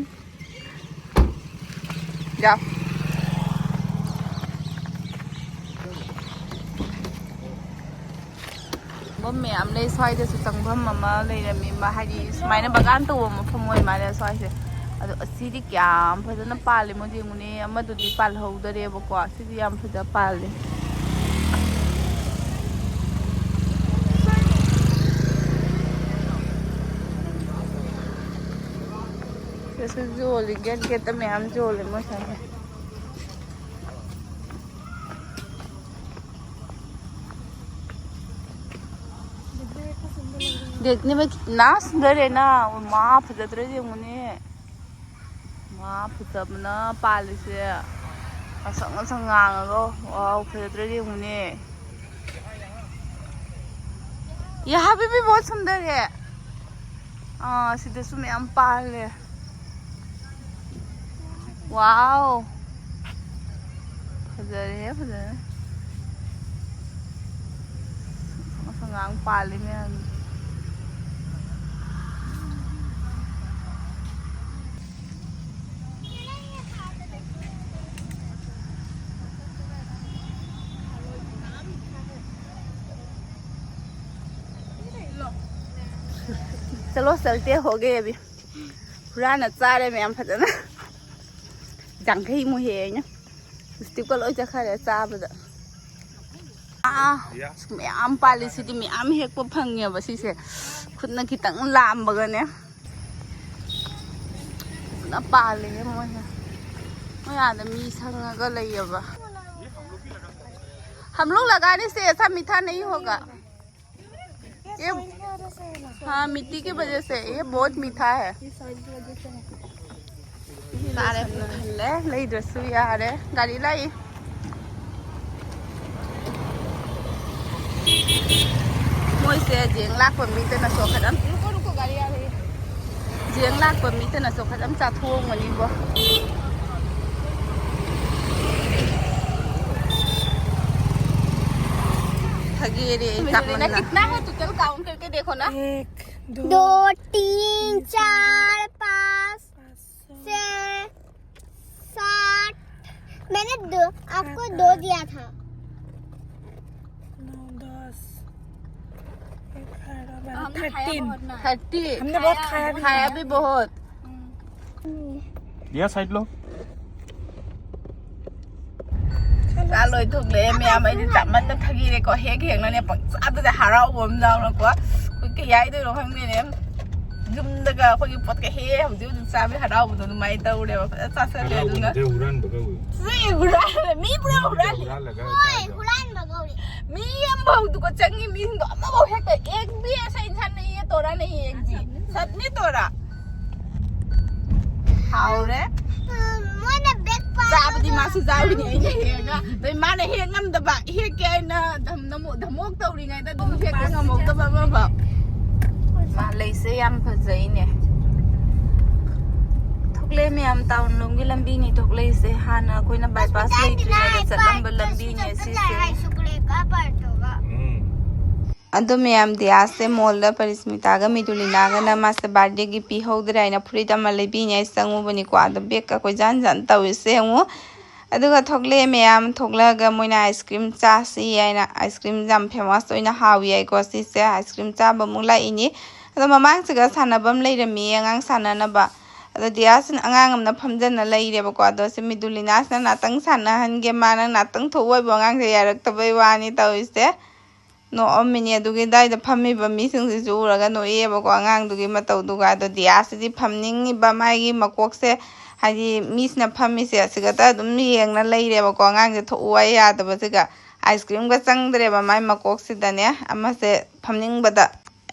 ꯌꯥ꯫ ꯐꯝ ꯃꯌꯥꯝ ꯂꯩ꯫ ꯁ꯭ꯋꯥꯏꯗꯁꯨ ꯆꯪꯐꯝ ꯑꯃ ꯂꯩꯔꯝꯃꯤ꯫ ꯃꯥ ꯍꯥꯏꯗꯤ ꯁꯨꯃꯥꯏꯅ ꯕꯒꯥꯟ ꯇꯧꯕ ꯃꯐꯝ ꯑꯣꯏ ꯃꯥꯜꯂꯦ ꯁ꯭ꯋꯥꯏꯁꯦ꯫ ꯑꯗꯣ ꯑꯁꯤꯗꯤ ꯀꯌꯥꯝ ꯐꯖꯅ ꯄꯥꯜꯂꯤ꯫ ꯃꯣꯏꯗꯤ ꯌꯦꯡꯉꯨꯅꯦ, ꯑꯃꯗꯨꯗꯤ ꯄꯥꯜꯍꯧꯗꯔꯦꯕꯀꯣ꯫ ꯁꯤꯗꯤ ꯌꯥꯝ ꯐꯖ ꯄꯥꯜꯂꯤ꯫ ꯁꯤꯁꯨ ꯌꯣꯜꯂꯤ, ꯒꯦꯠ ꯒꯦꯠꯇ ꯃꯌꯥꯝ ꯌꯣꯜꯂꯤ ꯃꯣꯏ ꯁ꯭ꯋꯥꯏꯗ꯫ देखने में कितना सुंदर है ना। ꯃꯥ ꯐꯖꯗ꯭ꯔꯥ ꯌꯦꯡꯉꯨꯅꯦ꯫ ꯃꯥ ꯐꯖꯕꯅ ꯄꯥꯜꯂꯤꯁꯦ꯫ ꯉꯁꯪ ꯉꯁꯪ ꯉꯥꯡꯉꯒ꯫ ꯋꯥꯎ, ꯐꯖꯗ꯭ꯔꯥ ꯌꯦꯡꯉꯨꯅꯦ꯫ यहाँ पे भी बहुत सुंदर है꯫ ꯑꯥ, ꯁꯤꯗꯁꯨ ꯃꯌꯥꯝ ꯄꯥꯜꯂꯦ꯫ ꯋꯥꯎ꯫ ꯐꯖꯔꯦꯍꯦ, ꯐꯖꯔꯦ꯫ ꯉꯁꯪ ꯉꯥꯡ ꯄꯥꯜꯂꯤ ꯃꯌꯥꯝ꯫ ꯆꯠꯂꯣ, ꯆꯠꯇꯦ, ꯍꯣꯒꯦ ꯑꯕꯤ꯫ ꯍꯨꯔꯥꯟꯅ ꯆꯥꯔꯦ ꯃꯌꯥꯝ ꯐꯖꯅ꯫ ꯌꯥꯡꯈꯩꯃꯨꯛ ꯍꯦꯛꯑꯦ ꯑꯩꯅ꯫ ꯂꯤꯞꯁꯇꯤꯛꯀ ꯂꯣꯏ ꯆꯠꯈꯔꯦ ꯆꯥꯕꯗ꯫ ꯑꯥ, ꯃꯌꯥꯝ ꯄꯥꯜꯂꯤ ꯁꯤꯗꯤ, ꯃꯌꯥꯝ ꯍꯦꯛꯄ ꯐꯪꯉꯦꯕ ꯁꯤꯁꯦ꯫ ꯈꯨꯠꯅ ꯈꯤꯇꯪ ꯂꯥꯝꯕꯒꯅꯦ꯫ ꯐꯖꯅ ꯄꯥꯜꯂꯦ ꯃꯣꯏꯁꯦ꯫ ꯃꯣꯏ ꯑꯥꯗ ꯃꯤ ꯁꯪꯉꯒ ꯂꯩꯌꯦꯕ꯫ हम लोग लगाने से ऐसा मीठा नहीं होगा। ये, हाँ, मिट्टी की वजह से ये बहुत मीठा है। ꯆꯥꯔꯦ, ꯄꯨꯛ ꯊꯜꯂꯦ, ꯂꯩꯗ꯭ꯔꯁꯨ ꯌꯥꯔꯦ꯫ ꯒꯥꯔꯤ ꯂꯥꯛꯏ꯫ ꯃꯣꯏꯁꯦ ꯖꯦꯡ ꯂꯥꯛꯄ ꯃꯤꯗꯅ ꯁꯣꯛꯈꯗꯝ꯫ ꯔꯨꯀꯣ, ꯔꯨꯀꯣ, ꯒꯥꯔꯤ ꯑꯥ ꯔꯍꯤ ꯍꯦ꯫ ꯖꯦꯡ ꯂꯥꯛꯄ ꯃꯤꯗꯅ ꯁꯣꯛꯈꯗꯝ ꯆꯥꯊꯣꯛꯑꯝꯒꯅꯤꯕꯣ꯫ ꯊꯒꯦꯔꯦ ꯑꯩ ꯆꯥꯛꯃꯟꯗꯅ꯫ कितना है टोटल, काउंट करके देखो ना। एक, दो, दो, तीन, चार, पाँच, छः, सात। मैंने दो, आपको दो दिया था। नौ, दस, ग्यारह, बारह, हमने खाया थर्टीन। बहुत ना। थर्टी। हमने बहुत खाया भी खाया है। भी बहुत। हम्म। दिया साइड लो। ꯆꯥ ꯂꯣꯏ ꯊꯣꯛꯂꯛꯑꯦ ꯃꯌꯥꯝ꯫ ꯑꯩꯗꯤ ꯆꯥꯃꯟꯗ ꯊꯒꯤꯔꯦꯀꯣ꯫ ꯍꯦꯛ ꯍꯦꯛꯅꯅꯦ ꯄꯪꯆꯥꯗꯗꯤ ꯍꯔꯥꯎꯕ ꯑꯃ ꯌꯥꯎꯅꯀꯣ꯫ ꯑꯩꯈꯣꯏ ꯀꯩ ꯍꯥꯏꯗꯣꯏꯅꯣ ꯈꯪꯗꯦꯅꯦ꯫ ꯌꯨꯝꯗꯒ ꯑꯩꯈꯣꯏꯒꯤ ꯄꯣꯠꯀ ꯍꯦꯛ ꯍꯧꯖꯤꯛ ꯍꯧꯖꯤꯛ ꯆꯥꯕꯒꯤ ꯍꯔꯥꯎꯕꯗꯣ ꯑꯗꯨꯃꯥꯏꯅ ꯇꯧꯔꯦꯕ꯫ ꯐꯖꯅ ꯆꯥꯁꯜꯂꯦ꯫ ꯑꯗꯨꯅ ꯍꯔꯥꯎꯕꯗ ꯍꯨꯔꯥꯟꯕ ꯀꯧꯏ꯫ ꯁꯤ ꯍꯨꯔꯥꯜꯂꯦ꯫ ꯃꯤ ꯄꯨꯔꯥ ꯍꯨꯔꯥꯜꯂꯦ꯫ ꯍꯨꯔꯥꯜꯂꯒ ꯍꯣꯏ, ꯆꯥꯏꯗꯣ꯫ ꯍꯨꯔꯥꯟꯕ ꯀꯧꯔꯤ꯫ ꯃꯤ ꯑꯃꯐꯥꯎꯗꯨꯀꯣ ꯆꯪꯉꯤ ꯃꯤꯁꯤꯡꯗꯣ ꯑꯃꯐꯥꯎ ꯍꯦꯛꯇ एक भी ऐसा इंसान नहीं है तोड़ा नहीं एक भी। सबने तोड़ा। ꯍꯥꯎꯔꯦ꯫ ꯃꯣꯏꯅ ꯕꯦꯛ ꯄꯥꯏꯔꯒ ꯆꯥꯕꯗꯤ ꯃꯥꯁꯨ ꯆꯥꯔꯤꯅꯤ ꯑꯩꯅ ꯍꯦꯛꯑꯒ꯫ ꯑꯗꯩ ꯃꯥꯅ ꯍꯦꯛ ꯉꯝꯗꯕ, ꯍꯦꯛꯀꯦ ꯍꯥꯏꯅ ꯙꯝ-, ꯅꯃꯣ-, ꯙꯃꯣꯛ ꯇꯧꯔꯤꯉꯩꯗ ꯑꯗꯨꯝ ꯍꯦꯛꯄ ꯉꯝꯍꯧꯗꯕ ꯑꯃꯐꯥꯎ꯫ ꯃꯥ ꯂꯩꯁꯦ ꯌꯥꯝ ꯐꯖꯩꯅꯦ꯫ ꯊꯣꯛꯂꯛꯑꯦ ꯃꯌꯥꯝ, ꯇꯥꯎꯟ ꯂꯣꯝꯒꯤ ꯂꯝꯕꯤꯅꯤ ꯊꯣꯛꯂꯛꯏꯁꯦ꯫ ꯍꯥꯟꯅ ꯑꯩꯈꯣꯏꯅ ꯕꯥꯏꯄꯥꯁ ꯂꯩꯇ꯭ꯔꯤꯉꯩꯗ ꯆꯠꯂꯝꯕ ꯂꯝꯕꯤꯅꯦ ꯁꯤꯁꯦ꯫ ꯎꯝ꯫ ꯑꯗꯣ ꯃꯌꯥꯝ, ꯗꯤꯌꯥꯁꯁꯦ ꯃꯣꯜꯗ ꯄꯔꯤꯁꯃꯤꯇꯥꯒ ꯃꯤꯗꯨꯂꯤꯅꯥꯒꯅ ꯃꯥꯁꯦ ꯕꯥꯔꯗꯦꯒꯤ ꯄꯤꯍꯧꯗ꯭ꯔꯦ ꯍꯥꯏꯅ ꯐꯨꯔꯤꯠ ꯑꯃ ꯂꯩꯕꯤꯅꯤ ꯍꯥꯏ ꯆꯪꯉꯨꯕꯅꯤꯀꯣ꯫ ꯑꯗꯣ ꯕꯦꯒꯀ ꯀꯣꯏꯖꯥꯟ ꯖꯥꯟ ꯇꯧꯔꯤꯁꯦ ꯌꯦꯡꯉꯨ꯫ ꯑꯗꯨꯒ ꯊꯣꯛꯂꯛꯑꯦ ꯃꯌꯥꯝ, ꯊꯣꯛꯂꯛꯑꯒ ꯃꯣꯏꯅ ꯑꯥꯏꯁ ꯀ꯭ꯔꯤꯝ ꯆꯥꯁꯤ ꯍꯥꯏꯅ, ꯑꯥꯏꯁ ꯀ꯭ꯔꯤꯝꯁꯦ ꯌꯥꯝ ꯐꯦꯃꯁ ꯑꯣꯏꯅ ꯍꯥꯎꯏ ꯍꯥꯏꯀꯣ ꯁꯤꯁꯦ꯫ ꯑꯥꯏꯁ ꯀ꯭ꯔꯤꯝ ꯆꯥꯕ ꯑꯃꯨꯛ ꯂꯥꯛꯏꯅꯤ꯫ ꯑꯗꯣ ꯃꯃꯥꯡꯁꯤꯒ ꯁꯥꯟꯅꯐꯝ ꯂꯩꯔꯝꯃꯤ ꯑꯉꯥꯡ ꯁꯥꯟꯅꯅꯕ꯫ ꯑꯗꯣ ꯗꯤꯌꯥꯁꯤꯅ ꯑꯉꯥꯡ ꯑꯃꯅ ꯐꯝꯖꯟꯅ ꯂꯩꯔꯦꯕꯀꯣ꯫ ꯑꯗꯣ ꯁꯤ ꯃꯤꯗꯨꯂꯤꯅꯥꯁꯤꯅ ꯉꯥꯛꯇꯪ ꯁꯥꯟꯅꯍꯟꯒꯦ, ꯃꯥ ꯅꯪ ꯉꯥꯛꯇꯪ ꯊꯣꯛꯎ ꯍꯥꯏꯕꯨ ꯑꯉꯥꯡꯁꯦ ꯌꯥꯔꯛꯇꯕꯩ ꯋꯥꯅꯤ ꯇꯧꯔꯤꯁꯦ꯫ ꯅꯣꯛꯑꯝꯃꯤꯅꯤ꯫ ꯑꯗꯨꯒꯤ ꯑꯗꯨꯋꯥꯏꯗ ꯐꯝꯃꯤꯕ ꯃꯤꯁꯤꯡꯁꯤꯁꯨ ꯎꯔꯒ ꯅꯣꯛꯑꯦꯕꯀꯣ ꯑꯉꯥꯡꯗꯨꯒꯤ ꯃꯇꯧꯗꯨꯒ꯫ ꯑꯗꯣ ꯗꯤꯌꯥꯁꯤꯗꯤ ꯐꯝꯅꯤꯡꯉꯤꯕ, ꯃꯥꯒꯤ ꯃꯀꯣꯛꯁꯦ ꯍꯥꯏꯗꯤ ꯃꯤꯁꯤꯅ ꯐꯝꯃꯤꯁꯦ ꯑꯁꯤꯒꯇ ꯑꯗꯨꯝ ꯌꯦꯡꯅ ꯂꯩꯔꯦꯕꯀꯣ꯫ ꯑꯉꯥꯡꯁꯦ ꯊꯣꯛꯎ ꯍꯥꯏ ꯌꯥꯗꯕꯁꯤꯒ ꯑꯥꯏꯁ ꯀ꯭ꯔꯤꯝꯒ ꯆꯪꯗ꯭ꯔꯦꯕ ꯃꯥꯏ ꯃꯀꯣꯛꯁꯤꯗꯅꯦ, ꯑꯃꯁꯦ ꯐꯝꯅꯤꯡꯕꯗ꯫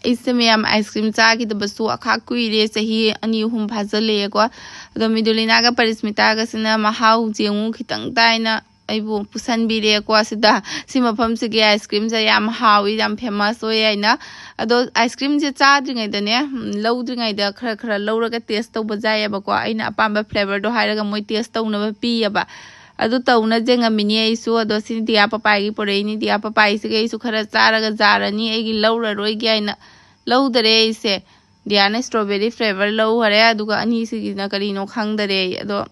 ꯑꯩꯁꯦ ꯃꯌꯥꯝ ꯑꯥꯏꯁ ꯀ꯭ꯔꯤꯝ ꯆꯥꯈꯤꯗꯕꯁꯨ ꯑꯈꯥꯛ ꯀꯨꯏꯔꯦ, ꯆꯍꯤ ꯑꯅꯤ ꯑꯍꯨꯝ ꯐꯥꯖꯤꯜꯂꯛꯑꯦꯀꯣ꯫ ꯑꯗꯣ ꯃꯤꯗꯨꯂꯤꯅꯥꯒ ꯄꯔꯤꯁꯃꯤꯇꯥꯒꯁꯤꯅ ꯃꯍꯥꯎ ꯌꯦꯡꯉꯨ ꯈꯤꯇꯪ ꯇꯥꯏꯅ ꯑꯩꯕꯨ ꯄꯨꯁꯟꯕꯤꯔꯦꯀꯣ ꯁꯤꯗ꯫ ꯁꯤ ꯃꯐꯝꯁꯤꯒꯤ ꯑꯥꯏꯁ ꯀ꯭ꯔꯤꯝꯁꯦ ꯌꯥꯝ ꯍꯥꯎꯏ, ꯌꯥꯝ ꯐꯦꯃꯁ ꯑꯣꯏ ꯍꯥꯏꯅ꯫ ꯑꯗꯣ ꯑꯥꯏꯁ ꯀ꯭ꯔꯤꯝꯁꯦ ꯆꯥꯗ꯭ꯔꯤꯉꯩꯗꯅꯦ, ꯎꯝ, ꯂꯧꯗ꯭ꯔꯤꯉꯩꯗ ꯈꯔ ꯈꯔ ꯂꯧꯔꯒ ꯇꯦꯁ ꯇꯧꯕ ꯌꯥꯏꯑꯕꯀꯣ꯫ ꯑꯩꯅ ꯑꯄꯥꯝꯕ ꯐ꯭ꯂꯦꯕꯔꯗꯣ ꯍꯥꯏꯔꯒ ꯃꯣꯏ ꯇꯦꯁ ꯇꯧꯅꯕ ꯄꯤꯌꯦꯕ꯫ ꯑꯗꯨ ꯇꯧꯅ ꯌꯦꯡꯉꯝꯃꯤꯅꯤ ꯑꯩꯁꯨ꯫ ꯑꯗꯣ ꯁꯤꯗꯤ ꯗꯤꯌꯥ ꯄꯄꯥꯒꯤ ꯄꯨꯔꯛꯏꯅꯤ, ꯗꯤꯌꯥ ꯄꯄꯥꯒꯤꯁꯤꯒ ꯑꯩꯁꯨ ꯈꯔ ꯆꯥꯔꯒ ꯌꯥꯔꯅꯤ, ꯑꯩꯒꯤ ꯂꯧꯔꯔꯣꯏꯒꯦ ꯍꯥꯏꯅ ꯂꯧꯗꯔꯦ ꯑꯩꯁꯦ꯫ ꯗꯤꯌꯥꯅ ꯏꯁꯇ꯭ꯔꯣꯕꯦꯔꯤ ꯐ꯭ꯂꯦꯕꯔ ꯂꯧꯈꯔꯦ, ꯑꯗꯨꯒ ꯑꯅꯤꯁꯤꯒꯤꯅ ꯀꯔꯤꯅꯣ ꯈꯪꯗꯔꯦ ꯑꯩ꯫ ꯑꯗꯣ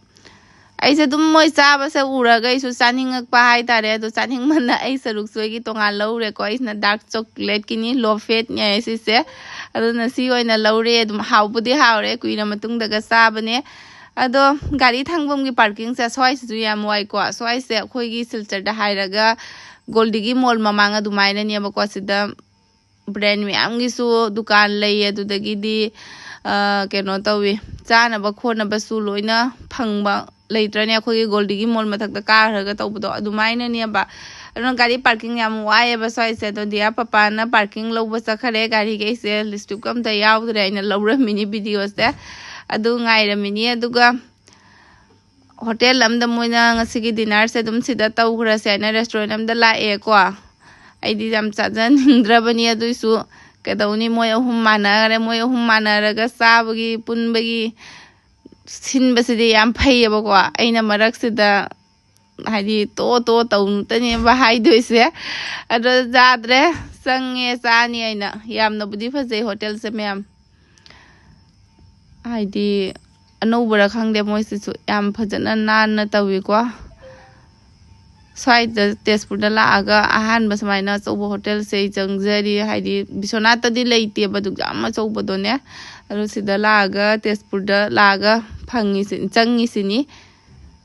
ꯑꯩꯁꯦ ꯑꯗꯨꯝ ꯃꯣꯏ ꯆꯥꯕꯁꯦ ꯎꯔꯒ ꯑꯩꯁꯨ ꯆꯥꯅꯤꯡꯉꯛꯄ ꯍꯥꯏꯇꯥꯔꯦ꯫ ꯑꯗꯣ ꯆꯥꯅꯤꯡꯃꯟꯅ ꯑꯩ ꯁꯔꯨꯛꯁꯨ ꯑꯩꯒꯤ ꯇꯣꯉꯥꯟ ꯂꯧꯔꯦꯀꯣ꯫ ꯑꯩꯁꯤꯅ ꯗꯥꯔꯛ ꯆꯣꯀ꯭ꯂꯦꯠꯀꯤꯅꯤ, ꯂꯣ ꯐꯦꯠꯅꯦ ꯁꯤꯁꯦ꯫ ꯑꯗꯨꯅ ꯁꯤ ꯑꯣꯏꯅ ꯂꯧꯔꯦ꯫ ꯑꯗꯨꯝ ꯍꯥꯎꯕꯨꯗꯤ ꯍꯥꯎꯔꯦ, ꯀꯨꯏꯔ ꯃꯇꯨꯡꯗꯒ ꯆꯥꯕꯅꯦ꯫ ꯑꯗꯣ ꯒꯥꯔꯤ ꯊꯥꯡꯐꯝꯒꯤ ꯄꯥꯔꯀꯤꯡꯁꯦ ꯁ꯭ꯋꯥꯏꯁꯤꯁꯨ ꯌꯥꯝ ꯋꯥꯏꯀꯣ꯫ ꯁ꯭ꯋꯥꯏꯁꯦ ꯑꯩꯈꯣꯏꯒꯤ ꯁꯤꯜꯆꯔꯗ ꯍꯥꯏꯔꯒ ꯒꯣꯜꯗꯤꯒꯤ ꯃꯣꯜ ꯃꯃꯥꯡ ꯑꯗꯨꯃꯥꯏꯅꯅꯦꯕꯀꯣ꯫ ꯁꯤꯗ ꯕ꯭ꯔꯦꯟ ꯃꯌꯥꯝꯒꯤꯁꯨ ꯗꯨꯀꯥꯟ ꯂꯩ꯫ ꯑꯗꯨꯗꯒꯤꯗꯤ, ꯑ, ꯀꯩꯅꯣ ꯇꯧꯋꯤ, ꯆꯥꯅꯕ ꯈꯣꯠꯅꯕꯁꯨ ꯂꯣꯏꯅ ꯐꯪꯕ ꯂꯩꯇ꯭ꯔꯅꯦ? ꯑꯩꯈꯣꯏꯒꯤ ꯒꯣꯜꯗꯤꯒꯤ ꯃꯣꯜ ꯃꯊꯛꯇ ꯀꯥꯈ꯭ꯔꯒ ꯇꯧꯕꯗꯣ ꯑꯗꯨꯃꯥꯏꯅꯅꯦꯕ꯫ ꯑꯗꯨꯅ ꯒꯥꯔꯤ ꯄꯥꯔꯀꯤꯡ ꯌꯥꯝ ꯋꯥꯏꯑꯦꯕ ꯁ꯭ꯋꯥꯏꯁꯦ꯫ ꯑꯗꯣ ꯗꯤꯌꯥ ꯄꯄꯥꯅ ꯄꯥꯔꯀꯤꯡ ꯂꯧꯕ ꯆꯠꯈꯔꯦ꯫ ꯒꯥꯔꯤꯈꯩꯁꯦ ꯂꯤꯁꯇ꯭ꯔꯤꯞꯀ ꯑꯝꯇ ꯌꯥꯎꯗ꯭ꯔꯦ꯫ ꯑꯩꯅ ꯂꯧꯔꯝꯃꯤꯅꯤ ꯚꯤꯗꯤꯑꯣꯁꯦ꯫ ꯑꯗꯨ ꯉꯥꯏꯔꯝꯃꯤꯅꯤ꯫ ꯑꯗꯨꯒ ꯍꯣꯇꯦꯜ ꯑꯝꯗ ꯃꯣꯏꯅ ꯉꯁꯤꯒꯤ ꯗꯤꯅꯔꯁꯦ ꯑꯗꯨꯝ ꯁꯤꯗ ꯇꯧꯈ꯭ꯔꯁꯦ ꯍꯥꯏꯅ ꯔꯦꯁꯇꯨꯔꯦꯟ ꯑꯝꯗ ꯂꯥꯛꯑꯦꯀꯣ꯫ ꯑꯩꯗꯤ ꯌꯥꯝ ꯆꯥꯖꯅꯤꯡꯗ꯭ꯔꯕꯅꯤ, ꯑꯗꯨꯏꯁꯨ ꯀꯩꯗꯧꯅꯤ, ꯃꯣꯏ ꯑꯍꯨꯝ ꯃꯥꯟꯅꯈꯔꯦ꯫ ꯃꯣꯏ ꯑꯍꯨꯝ ꯃꯥꯟꯅꯔꯒ ꯆꯥꯕꯒꯤ ꯄꯨꯟꯕꯒꯤ ꯁꯤꯟꯕꯁꯤꯗꯤ ꯌꯥꯝ ꯐꯩꯌꯦꯕꯀꯣ꯫ ꯑꯩꯅ ꯃꯔꯛꯁꯤꯗ ꯍꯥꯏꯗꯤ ꯇꯣ ꯇꯣ ꯇꯧꯅꯨꯇꯅꯦꯕ ꯍꯥꯏꯗꯣꯏꯁꯦ꯫ ꯑꯗꯣ ꯆꯥꯗ꯭ꯔꯦ, ꯆꯪꯉꯦ ꯆꯥꯅꯤ ꯍꯥꯏꯅ꯫ ꯌꯥꯝꯅꯕꯨꯗꯤ ꯐꯖꯩ ꯍꯣꯇꯦꯜꯁꯦ ꯃꯌꯥꯝ, ꯍꯥꯏꯗꯤ ꯑꯅꯧꯕꯔ ꯈꯪꯗꯦ, ꯃꯣꯏꯁꯤꯁꯨ ꯌꯥꯝ ꯐꯖꯅ ꯅꯥꯟꯅ ꯇꯧꯏꯀꯣ꯫ ꯁ꯭ꯋꯥꯏꯗ ꯇꯦꯖꯄꯨꯔꯗ ꯂꯥꯛꯑꯒ ꯑꯍꯥꯟꯕ ꯁꯨꯃꯥꯏꯅ ꯑꯆꯧꯕ ꯍꯣꯇꯦꯜꯁꯦ ꯑꯩ ꯆꯪꯖꯔꯤ꯫ ꯍꯥꯏꯗꯤ ꯕꯤꯁ꯭ꯋꯥꯅꯥꯠꯇꯗꯤ ꯂꯩꯇꯦꯕ ꯑꯗꯨꯛ ꯌꯥꯝ ꯑꯆꯧꯕꯗꯣ, ꯑꯗꯨ ꯁꯤꯗ ꯂꯥꯛꯑꯒ, ꯇꯦꯖꯄꯨꯔꯗ ꯂꯥꯛꯑꯒ ꯐꯪꯉꯤꯁꯤ, ꯆꯪꯉꯤꯁꯤꯅꯤ꯫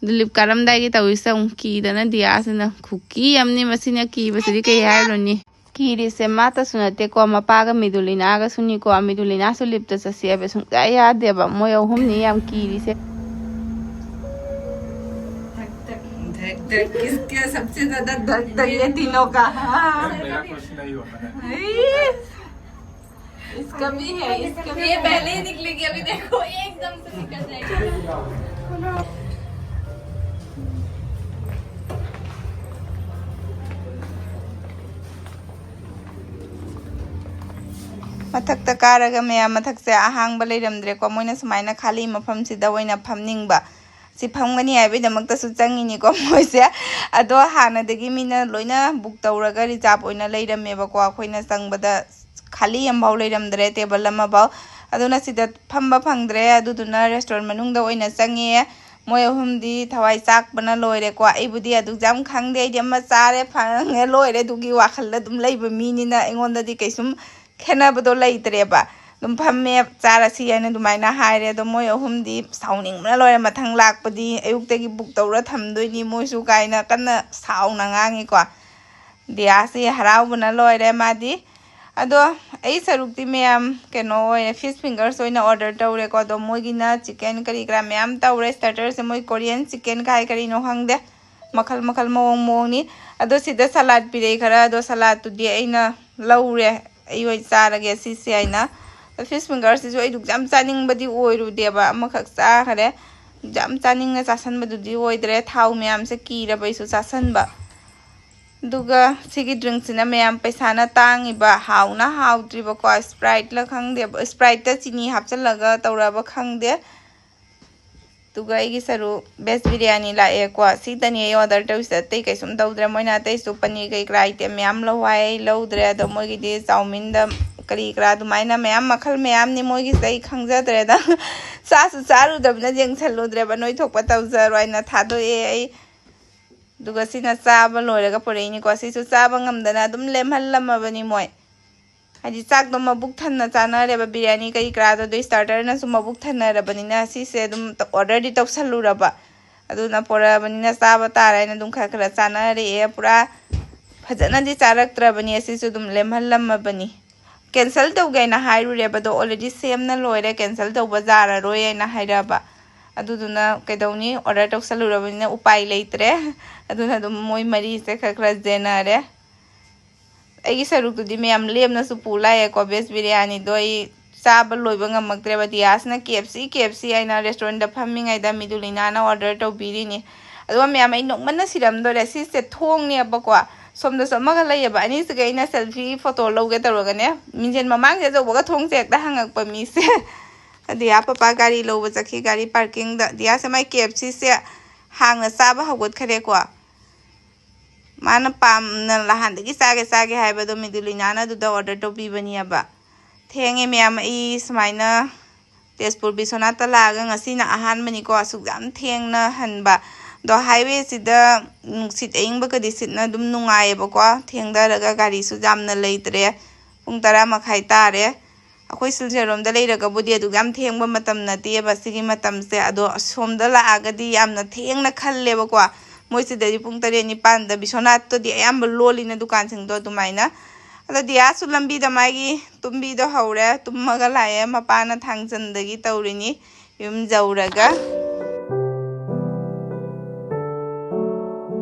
ꯑꯗꯨ ꯂꯤꯞ ꯀꯥꯔꯝꯗꯥꯏꯒꯤ ꯇꯧꯔꯤꯁꯦ ꯑꯃꯨꯛ ꯀꯤꯗꯅ ꯗꯤꯌꯥꯁꯤꯅ ꯈꯨꯀꯤ ꯑꯃꯅꯤ꯫ ꯃꯁꯤꯅ ꯀꯤꯕꯁꯤꯗꯤ ꯀꯩ ꯍꯥꯏꯔꯨꯅꯤ? ꯀꯤꯔꯤꯁꯦ ꯃꯥꯇꯁꯨ ꯅꯠꯇꯦꯀꯣ, ꯃꯄꯥꯒ ꯃꯤꯗꯨꯂꯤꯅꯥꯒꯁꯨꯅꯤꯀꯣ꯫ ꯃꯤꯗꯨꯂꯤꯅꯥꯁꯨ ꯂꯤꯞꯇ ꯆꯠꯁꯤ ꯍꯥꯏꯕ ꯁꯨꯡꯌꯥ ꯌꯥꯗꯦꯕ꯫ ꯃꯣꯏ ꯑꯍꯨꯝꯅꯤ ꯌꯥꯝ ꯀꯤꯔꯤꯁꯦ꯫ धक धक धक धक, किसके सबसे ज्यादा धक धक ये तीनों का? मेरा कुछ नहीं हुआ है। इसका भी है, इसका भी ये है। पहले ही निकलेगी, अभी देखो एकदम से निकल जाएगी। ꯃꯊꯛꯇ ꯀꯥꯔꯒ ꯃꯌꯥꯝ, ꯃꯊꯛꯁꯦ ꯑꯍꯥꯡꯕ ꯂꯩꯔꯝꯗ꯭ꯔꯦꯀꯣ꯫ ꯃꯣꯏꯅ ꯁꯨꯃꯥꯏꯅ ꯈꯥꯂꯤ ꯃꯐꯝꯁꯤꯗ ꯑꯣꯏꯅ ꯐꯝꯅꯤꯡꯕ, ꯁꯤ ꯐꯝꯒꯅꯤ ꯍꯥꯏꯕꯒꯤꯗꯃꯛꯇꯁꯨ ꯆꯪꯉꯤꯅꯤꯀꯣ ꯃꯣꯏꯁꯦ꯫ ꯑꯗꯣ ꯍꯥꯟꯅꯗꯒꯤ ꯃꯤꯅ ꯂꯣꯏꯅ ꯕꯨꯛ ꯇꯧꯔꯒ ꯔꯤꯖꯥꯕ ꯑꯣꯏꯅ ꯂꯩꯔꯝꯃꯦꯕꯀꯣ꯫ ꯑꯩꯈꯣꯏꯅ ꯆꯪꯕꯗ ꯈꯥꯂꯤ ꯑꯃꯐꯥꯎ ꯂꯩꯔꯝꯗ꯭ꯔꯦ, ꯇꯦꯕꯜ ꯑꯃꯐꯥꯎ꯫ ꯑꯗꯨꯅ ꯁꯤꯗ ꯐꯝꯕ ꯐꯪꯗ꯭ꯔꯦ꯫ ꯑꯗꯨꯗꯨꯅ ꯔꯦꯁꯇꯨꯔꯦꯟ ꯃꯅꯨꯡꯗ ꯑꯣꯏꯅ ꯆꯪꯉꯦ꯫ ꯃꯣꯏ ꯑꯍꯨꯝꯗꯤ ꯊꯋꯥꯏ ꯆꯥꯛꯄꯅ ꯂꯣꯏꯔꯦꯀꯣ꯫ ꯑꯩꯕꯨꯗꯤ ꯑꯗꯨꯛ ꯌꯥꯝ ꯈꯪꯗꯦ, ꯑꯩꯗꯤ ꯑꯃ ꯆꯥꯔꯦ ꯐꯪꯉꯦ ꯂꯣꯏꯔꯦ ꯑꯗꯨꯒꯤ ꯋꯥꯈꯜꯗ ꯑꯗꯨꯝ ꯂꯩꯕ ꯃꯤꯅꯤꯅ ꯑꯩꯉꯣꯟꯗꯗꯤ ꯀꯩꯁꯨꯝ ꯈꯦꯠꯅꯕꯗꯣ ꯂꯩꯇ꯭ꯔꯦꯕ꯫ ꯑꯗꯨꯝ ꯐꯝꯃꯦ, ꯆꯥꯔꯁꯤ ꯍꯥꯏꯅ ꯑꯗꯨꯃꯥꯏꯅ ꯍꯥꯏꯔꯦ꯫ ꯑꯗꯣ ꯃꯣꯏ ꯑꯍꯨꯝꯗꯤ ꯁꯥꯎꯅꯤꯡꯕꯅ ꯂꯣꯏꯔꯦ, ꯃꯊꯪ ꯂꯥꯛꯄꯗꯤ ꯑꯌꯨꯛꯇꯒꯤ ꯕꯨꯛ ꯇꯧꯔ ꯊꯝꯗꯣꯏꯅꯤ ꯃꯣꯏꯁꯨ ꯀꯥꯏꯅ ꯀꯟꯅ ꯁꯥꯎꯅ ꯉꯥꯡꯉꯤꯀꯣ꯫ ꯗꯤꯌꯥꯁꯤ ꯍꯔꯥꯎꯕꯅ ꯂꯣꯏꯔꯦ ꯃꯥꯗꯤ꯫ ꯑꯗꯣ ꯑꯩ ꯁꯔꯨꯛꯇꯤ ꯃꯌꯥꯝ ꯀꯩꯅꯣ ꯑꯣꯏꯅ, ꯐꯤꯁ ꯐꯤꯡꯒꯔꯁ ꯑꯣꯏꯅ ꯑꯣꯔꯗꯔ ꯇꯧꯔꯦꯀꯣ꯫ ꯑꯗꯣ ꯃꯣꯏꯒꯤꯅ ꯆꯤꯀꯟ ꯀꯔꯤ ꯀꯔꯥ ꯃꯌꯥꯝ ꯇꯧꯔꯦ, ꯁ꯭ꯇꯥꯔꯇꯔꯁꯦ ꯃꯣꯏ ꯀꯣꯔꯤꯌꯟ ꯆꯤꯀꯟ ꯀꯥꯏ ꯀꯔꯤꯅꯣ ꯈꯪꯗꯦ, ꯃꯈꯜ ꯃꯈꯜ, ꯃꯑꯣꯡ ꯃꯑꯣꯡꯅꯤ꯫ ꯑꯗꯣ ꯁꯤꯗ ꯁꯂꯥꯗ ꯄꯤꯔꯛꯏ ꯈꯔ, ꯑꯗꯣ ꯁꯂꯥꯗꯇꯨꯗꯤ ꯑꯩꯅ ꯂꯧꯔꯦ, ꯑꯩ ꯑꯣꯏ ꯆꯥꯔꯒꯦ ꯁꯤꯁꯦ ꯍꯥꯏꯅ꯫ ꯐꯤꯁ ꯐꯤꯡꯒꯔꯁꯤꯁꯨ ꯑꯩ ꯑꯗꯨꯛ ꯌꯥꯝ ꯆꯥꯅꯤꯡꯕꯗꯤ ꯑꯣꯏꯔꯨꯗꯦꯕ, ꯑꯃꯈꯛ ꯆꯥꯈꯔꯦ꯫ ꯌꯥꯝ ꯆꯥꯅꯤꯡꯅ ꯆꯥꯁꯟꯕꯗꯨꯗꯤ ꯑꯣꯏꯗ꯭ꯔꯦ, ꯊꯥꯎ ꯃꯌꯥꯝꯁꯦ ꯀꯤꯔꯕ ꯑꯩꯁꯨ ꯆꯥꯁꯟꯕ꯫ ꯑꯗꯨꯒ ꯁꯤꯒꯤ ꯗ꯭ꯔꯤꯡꯁꯤꯅ ꯃꯌꯥꯝ ꯄꯩꯁꯥꯅ ꯇꯥꯡꯉꯤꯕ, ꯍꯥꯎꯅ ꯍꯥꯎꯇ꯭ꯔꯤꯕꯀꯣ, ꯁ꯭ꯄ꯭ꯔꯥꯏꯠꯂ ꯈꯪꯗꯦꯕ, ꯁ꯭ꯄ꯭ꯔꯥꯏꯠꯇ ꯆꯤꯅꯤ ꯍꯥꯞꯆꯤꯜꯂꯒ ꯇꯧꯔꯕ ꯈꯪꯗꯦ꯫ ꯑꯗꯨꯒ ꯑꯩꯒꯤ ꯁꯔꯨꯛ ꯚꯦꯖ ꯕꯤꯔꯌꯥꯅꯤ ꯂꯥꯛꯑꯦꯀꯣ꯫ ꯁꯤꯇꯅꯤ ꯑꯩ ꯑꯣꯔꯗꯔ ꯇꯧꯔꯤꯁꯦ, ꯑꯇꯩ ꯀꯩꯁꯨꯝ ꯇꯧꯗ꯭ꯔꯦ꯫ ꯃꯣꯏꯅ ꯑꯇꯩꯁꯨ ꯄꯅꯤꯔ ꯀꯩ ꯀꯔꯥ ꯑꯥꯏꯇꯦꯝ ꯃꯌꯥꯝ ꯂꯧ ꯍꯥꯏ, ꯑꯩ ꯂꯧꯗ꯭ꯔꯦ꯫ ꯑꯗꯣ ꯃꯣꯏꯒꯤꯗꯤ ꯆꯥꯎꯃꯤꯟꯗ ꯀꯔꯤ ꯀꯔꯥ ꯑꯗꯨꯃꯥꯏꯅ ꯃꯌꯥꯝ, ꯃꯈꯜ ꯃꯌꯥꯝꯅꯤ ꯃꯣꯏꯒꯤꯁꯦ, ꯑꯩ ꯈꯪꯖꯗ꯭ꯔꯦꯗ꯫ ꯆꯥꯁꯨ ꯆꯥꯔꯨꯗꯕꯅ ꯌꯦꯡꯁꯜꯂꯨꯗ꯭ꯔꯦꯕ꯫ ꯅꯣꯏ ꯊꯣꯛꯄ ꯇꯧꯖꯔꯣ ꯍꯥꯏꯅ ꯊꯥꯗꯣꯛꯑꯦ ꯑꯩ꯫ ꯑꯗꯨꯒ ꯁꯤꯅ ꯆꯥꯕ ꯂꯣꯏꯔꯒ ꯄꯨꯔꯛꯏꯅꯤꯀꯣ꯫ ꯁꯤꯁꯨ ꯆꯥꯕ ꯉꯝꯗꯅ ꯑꯗꯨꯝ ꯂꯦꯝꯍꯜꯂꯝꯃꯕꯅꯤ ꯃꯣꯏ꯫ ꯍꯥꯏꯗꯤ ꯆꯥꯛꯇꯣ ꯃꯕꯨꯛ ꯊꯟꯅ ꯆꯥꯅꯔꯦꯕ, ꯕꯤꯔꯌꯥꯅꯤ ꯀꯔꯤ ꯀꯔꯥꯗꯣ, ꯑꯗꯨ starterꯅꯁꯨ ꯃꯕꯨꯛ ꯊꯟꯅꯔꯕꯅꯤꯅ ꯁꯤꯁꯦ ꯑꯗꯨꯝ orderꯗꯤ ꯇꯧꯁꯜꯂꯨꯔꯕ꯫ ꯑꯗꯨꯅ ꯄꯨꯔꯛꯑꯕꯅꯤꯅ ꯆꯥꯕ ꯇꯥꯔꯦ ꯍꯥꯏꯅ ꯑꯗꯨꯝ ꯈꯔ ꯈꯔ ꯆꯥꯅꯔꯛꯑꯦ꯫ ꯄꯨꯔꯥ ꯐꯖꯅꯗꯤ ꯆꯥꯔꯛꯇ꯭ꯔꯕꯅꯤ, ꯑꯁꯤꯁꯨ ꯑꯗꯨꯝ ꯂꯦꯝꯍꯜꯂꯝꯃꯕꯅꯤ꯫ Cancel ꯇꯧꯒꯦ ꯍꯥꯏꯅ ꯍꯥꯏꯔꯨꯔꯦꯕ, ꯑꯗꯣ already ꯁꯦꯝꯅ ꯂꯣꯏꯔꯦ, cancel ꯇꯧꯕ ꯌꯥꯔꯔꯣꯏ ꯍꯥꯏꯅ ꯍꯥꯏꯔꯛꯑꯕ꯫ ꯑꯗꯨꯗꯨꯅ ꯀꯩꯗꯧꯅꯤ, order ꯇꯧꯁꯜꯂꯨꯔꯕꯅꯤꯅ ꯎꯄꯥꯏ ꯂꯩꯇ꯭ꯔꯦ꯫ ꯑꯗꯨꯅ ꯑꯗꯨꯝ ꯃꯣꯏ ꯃꯔꯤꯁꯦ ꯈꯔ ꯈꯔ ꯌꯦꯟꯅꯔꯦ꯫ ꯑꯩꯒꯤ ꯁꯔꯨꯛꯇꯨꯗꯤ ꯃꯌꯥꯝ ꯂꯦꯝꯅꯁꯨ ꯄꯨ ꯂꯥꯛꯑꯦꯀꯣ, veg ꯕꯤꯔꯌꯥꯅꯤꯗꯣ ꯑꯩ ꯆꯥꯕ ꯂꯣꯏꯕ ꯉꯝꯃꯛꯇ꯭ꯔꯦꯕ꯫ ꯗꯤꯌꯥꯁꯅ "K F C, K F C" ꯍꯥꯏꯅ restaurantꯇ ꯐꯝꯃꯤꯉꯩꯗ ꯃꯤꯗꯨꯂꯤꯅꯥꯅ order ꯇꯧꯕꯤꯔꯤꯅꯤ꯫ ꯑꯗꯨꯒ ꯃꯌꯥꯝ, ꯑꯩ ꯅꯣꯛꯃꯟꯅ ꯁꯤꯔꯝꯗꯣꯔꯦ꯫ ꯁꯤꯁꯦ ꯊꯣꯡꯅꯦꯕꯀꯣ, ꯁꯣꯝꯗꯁꯨ ꯑꯃꯒ ꯂꯩꯌꯦꯕ, ꯑꯅꯤꯁꯤꯒ ꯑꯩꯅ selfie photo ꯂꯧꯒꯦ ꯇꯧꯔꯒꯅꯦ, ꯃꯤꯡꯖꯦꯜ ꯃꯃꯥꯡꯁꯦ ꯑꯆꯧꯕꯒ ꯊꯣꯡꯁꯦ ꯍꯦꯛꯇ ꯍꯥꯡꯉꯛꯄ ꯃꯤꯁꯦ꯫ ꯗꯤꯌꯥ ꯄꯄꯥ ꯒꯥꯔꯤ ꯂꯧꯕ ꯆꯠꯈꯤ, ꯒꯥꯔꯤ parkingꯗ꯫ ꯗꯤꯌꯥꯁꯦ ꯃꯥꯏ "K F C" ꯁꯦ ꯍꯥꯡꯅ ꯆꯥꯕ ꯍꯧꯒꯠꯈ꯭ꯔꯦꯀꯣ꯫ ꯃꯥꯅ ꯄꯥꯝꯅ ꯅꯍꯥꯟꯗꯒꯤ ꯆꯥꯒꯦ ꯆꯥꯒꯦ ꯍꯥꯏꯕꯗꯣ ꯃꯤꯗꯨꯂꯤꯅꯥꯅ ꯑꯗꯨꯗ order ꯇꯧꯕꯤꯕꯅꯦꯕ꯫ ꯊꯦꯡꯉꯦ ꯃꯌꯥꯝ, ꯑꯩ ꯁꯨꯃꯥꯏꯅ ꯇꯦꯖꯄꯨꯔ ꯕꯤꯁ꯭ꯋꯥꯅꯥꯊꯇ ꯂꯥꯛꯑꯒ ꯉꯁꯤꯅ ꯑꯍꯥꯟꯕꯅꯤꯀꯣ ꯑꯁꯨꯛ ꯌꯥꯝ ꯊꯦꯡꯅ ꯍꯟꯕ꯫ ꯑꯗꯣ highwayꯁꯤꯗ ꯅꯨꯡꯁꯤꯠ ꯑꯏꯪꯕꯒꯗꯤ ꯁꯤꯠꯅ ꯑꯗꯨꯝ ꯅꯨꯡꯉꯥꯏꯌꯦꯕꯀꯣ꯫ ꯊꯦꯡꯊꯔꯒ ꯒꯥꯔꯤꯁꯨ ꯌꯥꯝꯅ ꯂꯩꯇ꯭ꯔꯦ꯫ ꯄꯨꯡ ꯇꯔꯥ ꯃꯈꯥꯏ ꯇꯥꯔꯦ꯫ ꯑꯩꯈꯣꯏ ꯁꯤꯜꯆꯔꯔꯣꯝꯗ ꯂꯩꯔꯒꯕꯨꯗꯤ ꯑꯗꯨꯛ ꯌꯥꯝ ꯊꯦꯡꯕ ꯃꯇꯝ ꯅꯠꯇꯦꯕ ꯁꯤꯒꯤ ꯃꯇꯝꯁꯦ꯫ ꯑꯗꯣ ꯑꯁꯣꯝꯗ ꯂꯥꯛꯑꯒꯗꯤ ꯌꯥꯝꯅ ꯊꯦꯡꯅ ꯈꯜꯂꯦꯕꯀꯣ꯫ ꯃꯣꯏꯁꯤꯗꯗꯤ ꯄꯨꯡ ꯇꯔꯦꯠ ꯅꯤꯄꯥꯟꯗ ꯕꯤꯁ꯭ꯋꯥꯅꯥꯊꯇꯗꯤ ꯑꯌꯥꯝꯕ ꯂꯣꯜꯂꯤꯅ ꯗꯨꯀꯥꯟꯁꯤꯡꯗꯣ ꯑꯗꯨꯃꯥꯏꯅ꯫ ꯑꯗꯣ ꯗꯤꯌꯥꯁꯨ ꯂꯝꯕꯤꯗ ꯃꯥꯒꯤ ꯇꯨꯝꯕꯤꯗꯣ ꯍꯧꯔꯦ, ꯇꯨꯝꯃꯒ ꯂꯥꯛꯑꯦ꯫ ꯃꯄꯥꯅ ꯊꯥꯡꯖꯟꯗꯒꯤ ꯇꯧꯔꯤꯅꯤ, ꯌꯨꯝ ꯌꯧꯔꯒ꯫